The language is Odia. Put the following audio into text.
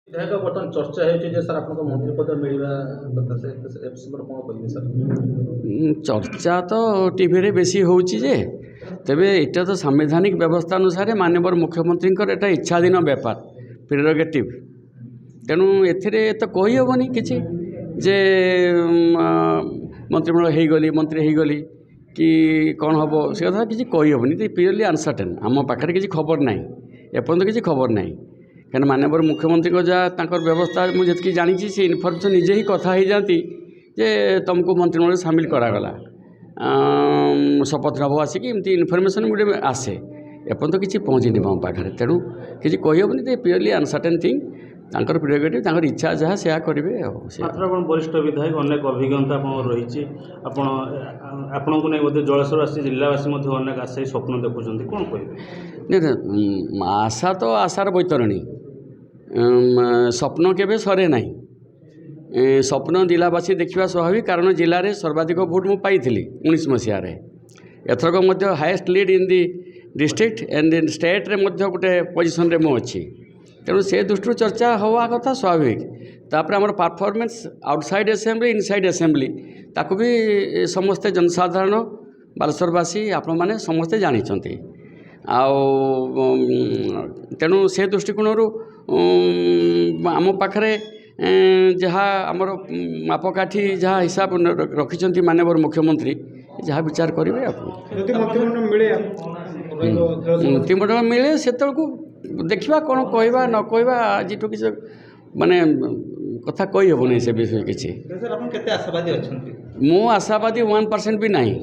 ବିଧାୟକ, ବର୍ତ୍ତମାନ ଚର୍ଚ୍ଚା ହେଉଛି ଯେ ସାର୍, ଆପଣଙ୍କ ମନ୍ତ୍ରୀ ପଦ ମିଳିବା କଥା। ସେ ବିଷୟରେ କ'ଣ କହିବେ ସାର୍? ଚର୍ଚ୍ଚା ତ ଟିଭିରେ ବେଶୀ ହେଉଛି ଯେ, ତେବେ ଏଇଟା ତ ସାମ୍ବିଧାନିକ ବ୍ୟବସ୍ଥା ଅନୁସାରେ ମାନ୍ୟବର ମୁଖ୍ୟମନ୍ତ୍ରୀଙ୍କର ଏଇଟା ଇଚ୍ଛାଧୀନ ବ୍ୟାପାର, ପ୍ରିରୋଗେଟିଭ୍। ତେଣୁ ଏଥିରେ ତ କହିହେବନି କିଛି ଯେ ମନ୍ତ୍ରିମଣ୍ଡଳ ହେଇଗଲି, ମନ୍ତ୍ରୀ ହେଇଗଲି କି କ'ଣ ହେବ, ସେ କଥା କିଛି କହିହେବନି। ପିଓରଲି ଅନସର୍ଟେନ୍। ଆମ ପାଖରେ କିଛି ଖବର ନାହିଁ, ଏପର୍ଯ୍ୟନ୍ତ କିଛି ଖବର ନାହିଁ। କାରଣ ମାନ୍ୟବର ମୁଖ୍ୟମନ୍ତ୍ରୀଙ୍କ ଯାହା ତାଙ୍କର ବ୍ୟବସ୍ଥା, ମୁଁ ଯେତିକି ଜାଣିଛି, ସେ ଇନଫର୍ମେସନ୍ ନିଜେ ହିଁ କଥା ହେଇଯାନ୍ତି ଯେ ତୁମକୁ ମନ୍ତ୍ରିମଣ୍ଡଳରେ ସାମିଲ କରାଗଲା, ଶପଥ ନେବ ଆସିକି, ଏମିତି ଇନଫର୍ମେସନ୍ ଗୋଟେ ଆସେ। ଏପର୍ଯ୍ୟନ୍ତ କିଛି ପହଞ୍ଚିନି ମୋ ପାଖରେ। ତେଣୁ କିଛି କହିହେବନି ଯେ, ପିଓରଲି ଅନସର୍ଟେନ୍ ଥିଙ୍ଗ। ତାଙ୍କର ପ୍ରିରୋଗେଟିଭ୍, ତାଙ୍କର ଇଚ୍ଛା ଯାହା ସେୟା କରିବେ ଆଉ ସେ। ମାତ୍ର ଆପଣ ବରିଷ୍ଠ ବିଧାୟକ, ଅନେକ ଅଭିଜ୍ଞତା ଆପଣଙ୍କର ରହିଛି। ଆପଣଙ୍କୁ ନେଇ ମଧ୍ୟ ଜଳେଶ୍ୱରବାସୀ, ଜିଲ୍ଲାବାସୀ ମଧ୍ୟ ଅନେକ ଆଶା, ସ୍ୱପ୍ନ ଦେଖୁଛନ୍ତି। କ'ଣ କହିବେ? ନାଇଁ, ଆଶା ତ ଆଶାର ବୈତରଣୀ। ସ୍ୱପ୍ନ କେବେ ସରେ ନାହିଁ। ସ୍ୱପ୍ନ ଜିଲ୍ଲାବାସୀ ଦେଖିବା ସ୍ୱାଭାବିକ, କାରଣ ଜିଲ୍ଲାରେ ସର୍ବାଧିକ ଭୋଟ ମୁଁ ପାଇଥିଲି 19 ମସିହାରେ। ଏଥରକ ମଧ୍ୟ highest lead in the district and in ଷ୍ଟେଟ୍ରେ ମଧ୍ୟ ଗୋଟେ ପୋଜିସନ୍ରେ ମୁଁ ଅଛି। ତେଣୁ ସେ ଦୃଷ୍ଟିରୁ ଚର୍ଚ୍ଚା ହେବା କଥା ସ୍ୱାଭାବିକ। ତାପରେ ଆମର performance outside assembly, inside assembly, ତାକୁ ବି ସମସ୍ତେ ଜନସାଧାରଣ, ବାଲେଶ୍ୱରବାସୀ, ଆପଣମାନେ ସମସ୍ତେ ଜାଣିଛନ୍ତି। ଆଉ ତେଣୁ ସେ ଦୃଷ୍ଟିକୋଣରୁ ଆମ ପାଖରେ ଯାହା ଆମର ମାପକାଠି, ଯାହା ହିସାବ ରଖିଛନ୍ତି ମାନ୍ୟବର ମୁଖ୍ୟମନ୍ତ୍ରୀ, ଯାହା ବିଚାର କରିବେ ଆଉ। ଯଦି ମନ୍ତ୍ରିମଣ୍ଡଳ ମିଳେ, ରହିବ ଖେଳ? ମନ୍ତ୍ରିମଣ୍ଡଳ ମିଳେ, ସେତେବେଳକୁ ଦେଖିବା କ'ଣ କହିବା ନ କହିବା। ଆଜିଠୁ କିଛି ମାନେ କଥା କହିହେବନି ସେ ବିଷୟରେ କିଛି। ସାର୍, ଆପଣ କେତେ ଆଶାବାଦୀ ଅଛନ୍ତି? ମୁଁ ଆଶାବାଦୀ 1% ବି ନାହିଁ।